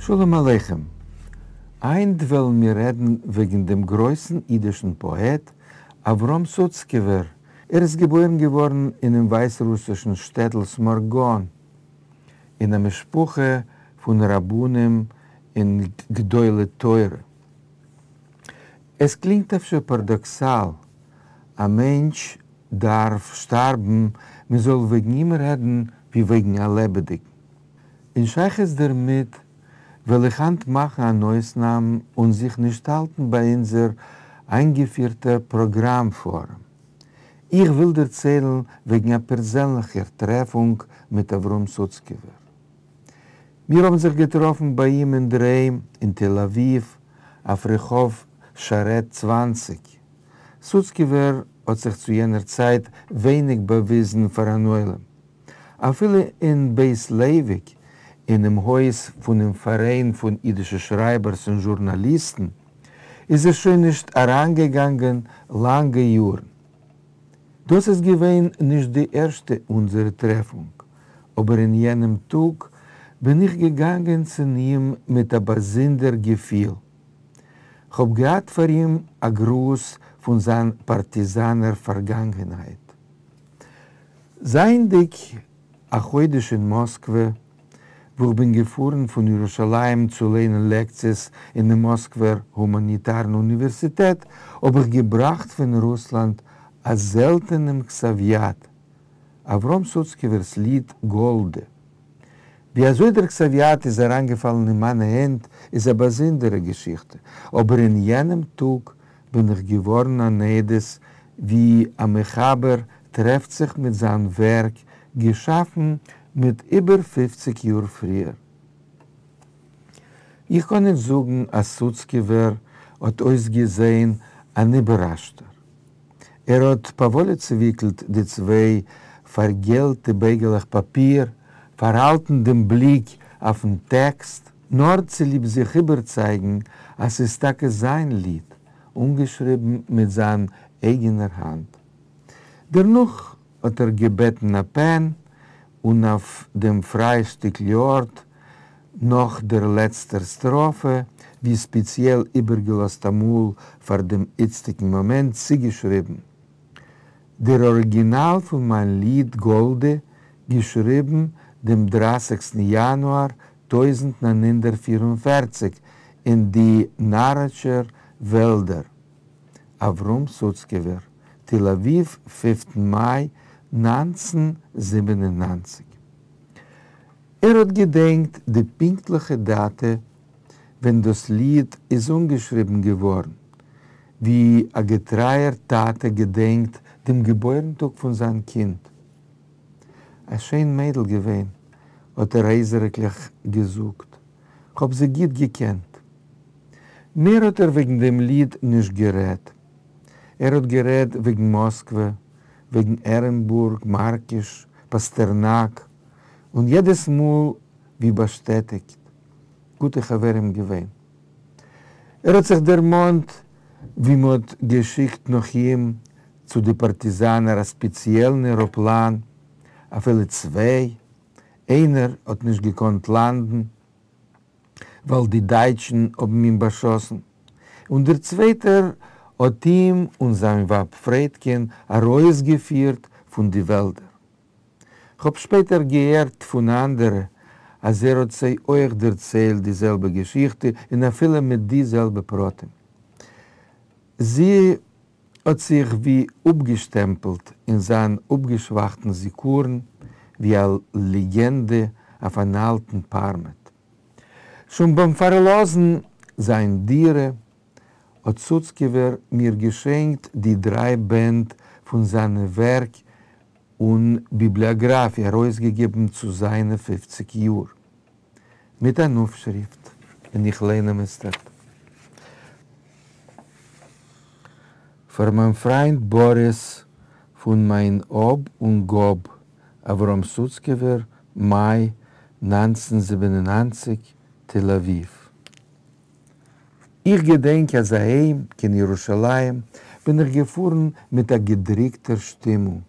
שלום עליכם. היינט וועלן מיר רעדן וועגן דעם גרויסן אידישן פאעט אברהם סוצקעווער. ער איז געבוירן געווארן אינעם ווייסרוסישן שטעטל סמארגאן, אין א משפחה פון רבנים און גדולי תורה. עס קלינגט אפשר פארדאקסאל, א מענטש דארף שטארבן מען זאל וועגן אים רעדן ווי וועגן א לעבעדיגן. אין שייכות דערמיט וועל איך היינט מאכן אן אויסנאם און זיך נישט האלטן ביי אונזער איינגעפירטער פראגראם פארעם. איך וויל דערציילן וועגן א פערזענליכער טרעפונג מיט אברהם סוצקעווער. מיר האבן זיך געטראפן ביי אים אינדערהיים אין תל אביב אויף רחוב שרת 20. סוצקעווער האט זיך צו יענער צייט ווייניג באוויזן פאר אן עולם. אפילו אין בית לייוויק, אינעם הויז פונעם פאראיין פון אידישע שרייבערס און זשורנאליסטן, איז ער שוין נישט אריינגעגאנגען לאנגע יארן. דאס איז געווען נישט די ערשטע אונזערע טרעפונג, אבער אין יענעם טאג בין איך געגאנגען צו אים מיט א באזונדער געפיל. כ'האב געהאט פאר אים א גרוס פון זיין פארטיזאנער פארגאנגענהייט. זייענדיג א חודש אין מאסקווע, וואו כ'בין געפארן פון ירושלים צו ליינען לעקציעס אינעם מאסקווער הומאניטארן אוניווערסיטעט, האב איך געבראכט פון רוסלאנד א זעלטענעם כתב-יד, אברהם סוצקעווער'ס ליד גאלדע. ווי אזוי דער כתב-יד איז אריינגעפאלן אין מיינע הענט איז א באזונדערע געשיכטע, אבער אין יענעם טאג בין איך געווארן אן עדות ווי א מחבר טרעפט זיך מיט זיין ווערק געשאפן מיט איבער 50 יאר פריער. איך קען ניט זאגן אז סוצקעווער האט אויסגעזען אן איבערראשטער. ער האט פאוואליע צעוויקלט די צוויי פארגעלטע בייגעלעך פאפיר, פארהאלטן דעם בליק אויפן טעקסט, נאר צוליב זיך איבערצייגן אז ס'איז טאקע זיין ליד, אנגעשריבן מיט זיין אייגענער האנט. דערנאך האט ער געבעטן א פען, און אויף דעם פריי שטיקל ארט, נאך דער לעצטער סטראפע, ווי ספעציעל איבערגעלאזט אמאל פאר דעם איצטיגן מאמענט, צוגעשריבן: דער אריגינאל פון מיין ליד גאלדע, געשריבן דעם 30סטן יאנואר 1944 אין די נאראטשער וועלדער. אברהם סוצקעווער, תל אביב, 5טן מאי 1997. ער האט געדענקט די פונקטליכע דאטע ווען דאס ליד איז אנגעשריבן געווארן, ווי א געטרייער טאטע געדענקט דעם געבוירן-טאג פון זיין קינד. א שיין מיידל געווען, האט ער הייזעריקליך געזאגט, כ'האב זי גוט געקענט. מער האט ער וועגן דעם ליד נישט גערעדט. ער האט גערעדט וועגן מאסקווע, וועגן ערענבורג, מארקיש, פאסטערנאק, און יעדעס מאל ווי באשטעטיגט, גוטע חברים געווען. ער האט זיך דערמאנט ווי מ'האט געשיקט נאך אים צו די פארטיזאנער א ספעציעלן עראפלאן, אפילו צוויי, איינער האט נישט געקאנט לאנדן ווייל די דייטשן האבן אים באשאסן, און דער צווייטער האט אים און זיין ווייב פריידקען ארויסגעפירט פון די וועלדער. כ'האב שפעטער געהערט פון אנדערע אז ער האט זיי אויך דערציילט די זעלבע געשיכטע און אפילו מיט די זעלבע פרטים. זי האט זיך ווי אפגעשטעמפלט אין זיין אפגעשוואכטן זיכרון ווי א לעגענדע אויף אן אלטן פארמעט. שוין ביים פארלאזן זיין דירה האט סוצקעווער מיר געשענקט די דריי בענד פון זיינע ווערק און ביבליאגראפיע ארויסגעגעבן צו זיינע 50 יאר, מיט אן אויפשריפט, און איך ליין אים איצטערט. פאר מיין פריינד באריס פון מיין האב און גאב, אברהם סוצקעווער, מאי 1997, תל אביב. איך געדענק אז אהיים קיין ירושלים בין איך געפארן מיט א געדריקטער שטימונג.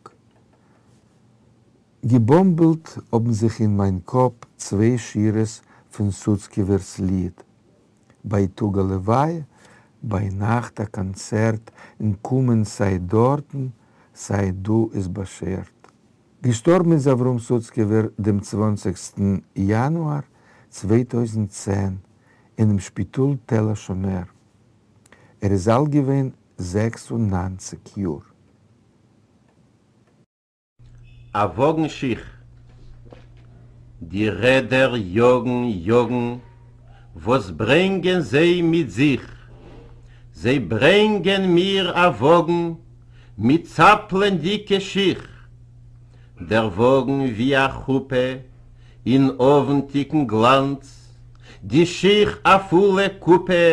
געבאמבלט האבן זיך אין מיין קאפ צוויי שורות פון סוצקעווער'ס ליד. בייטאג א לוויה, ביינאכט א קאנצערט און קומען סיי דארטן סיי דא איז באשערט. געשטארבן איז אברהם סוצקעווער דעם צוואנציגסטן יאנואר 2010 אינעם שפיטאל תל השומר. ער איז אלט געווען 96 יאר. אַ וואָגן שיך. די רעדער יאָגן, יאָגן, וואָס ברענגען זיי מיט זיך? זיי ברענגען מיר אַ וואָגן מיט צאַפּלענדיקע שיך. דער וואָגן ווי אַ חופּה אין אָוונטיקן גלאַנץ, די שיך אַ פֿולע קופּע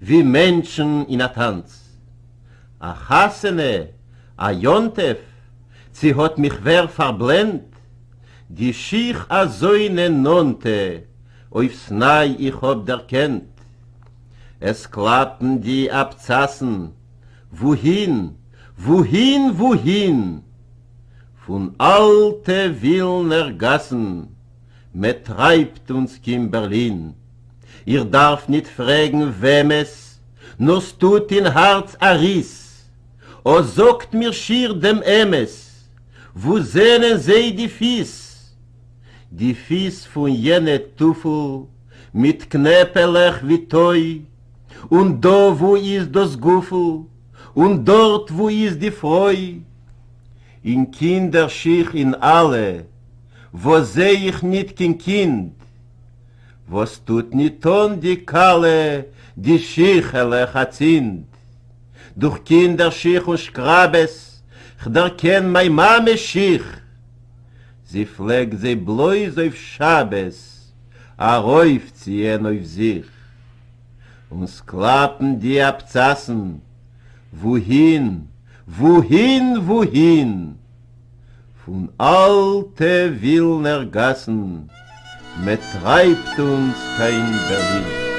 ווי מענטשן אין אַ טאַנץ. אַ חתונה, אַ יום-טובֿ, צי האָט מיך ווער פֿאַרבלענדט? די שיך אַזוינע נאָענטע אויף ס'נײַ איך האָב דערקענט. עס קלאַפּן די אַבצאַסן, וווּהין, וווּהין, וווּהין? פֿון אַלטע ווילנער גאַסן מע טרײַבט אונדז קיין בערלין. איך דאַרף ניט פֿרעגן וועמעס, נאָר ס'טוט אין האַרץ אַ ריס. אָ, זאָגט מיר שיך דעם אמת, וווּ זענען זיי די פֿיס? די פֿיס פֿון יענע טופֿל מיט קנעפּעלעך ווי טוי, און דאָ וווּ איז דאָס גופֿל, און דאָרט וווּ איז די פֿרוי? אין קינדער-שיך אין אַלע, וואָס זע איך ניט קיין קינד, וואָס טוט ניט אָן די כּלה די שיכעלעך אַצינד? דורך קינדער-שיך און שקראַבעס כ'דערקען מײַן מאַמעס שיך. זי פֿלעגט זיי בלויז אויף שבת אַרויפֿציִען אויף זיך. און ס'קלאַפּן די אַבצאַסן, וווּהין, וווּהין, וווּהין? פֿון אַלטע ווילנער גאַסן מע טרײַבט אונדז קיין בערלין.